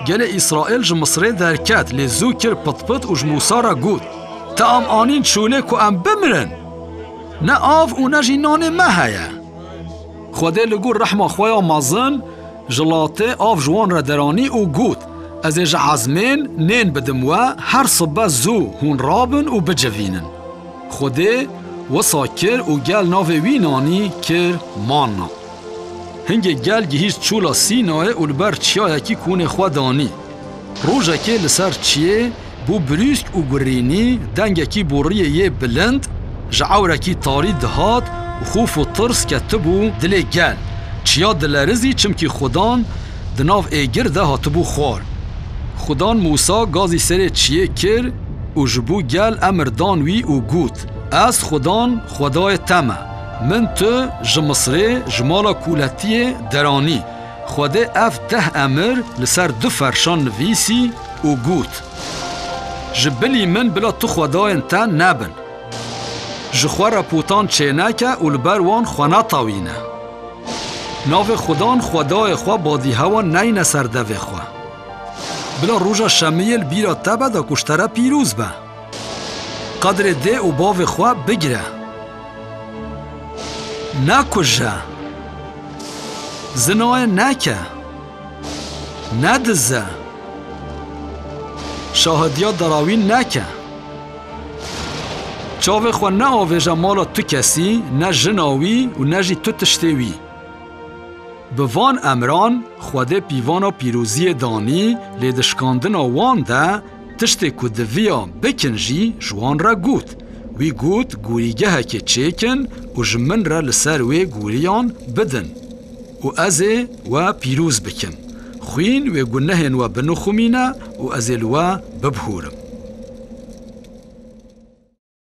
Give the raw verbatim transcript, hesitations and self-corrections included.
Gelê Îsraîl ji Misrê derket, lê zû kir pitpit û ji Mûsa re got, Te em anîn şûlê ku em bimirin? Ne av û ne jî nanê me heye. Xwedê li gor rehma xwe ya mezin ji latê av ji wan re deranî û got, Ez ê ji ezmên nên bidim we, her sibe zû hûn rabin û bicivînin. Xwedê wisa kir û gel navê wî nanî kir manna. Hingê gel gihîşt çûla Sînayê û li ber çiyayekî kûnê xwe danî. Rojekê li ser çiyê bû birûsk û gurînî, dengekî boriyê yê bilind ji ewrekî tarî dihat û xof û tirs ketibû dilê gel. Çiya dilerizî, çimkî Xudan di nav êgir de hatibû xwar. Xudan Mûsa gazî serê çiyê kir û ji bo gel emir dan wî û got, Ez Xudan, Xwedayê te me. Min tu ji Misrê, ji mala kûletiyê deranî. Xwedê ev deh emir li ser du ferşan nivîsî û got, Ji bilî min bila tu xwedayên te nebin. Ji xwe re potan çêneke û li ber wan xwe netewîne. Navê Xudan Xwedayê xwe badîhewan neyne ser devê xwe. Bila roja şemiyê li bîra te be da ku ji te re pîroz be. Qedrê dê û bavê xwe bigire. Nekuje. Zinayê neke. Nedize. Şahidiya derawîn neke. Çavê xwe neavêje mala tu kesî, ne jina wî û ne jî tu tiştê wî. Bi van emran Xwedê pîvana pîroziyê danî, lê di şikandina wan de tiştê ku diviya bikin jî ji wan re got. Wî got, Gorîgehekê çêkin û ji min re li ser wê goriyan bidin û ez ê we pîroz bikim. Xwîn wê gunehên we binixumîne û ez ê li we bibihûrim.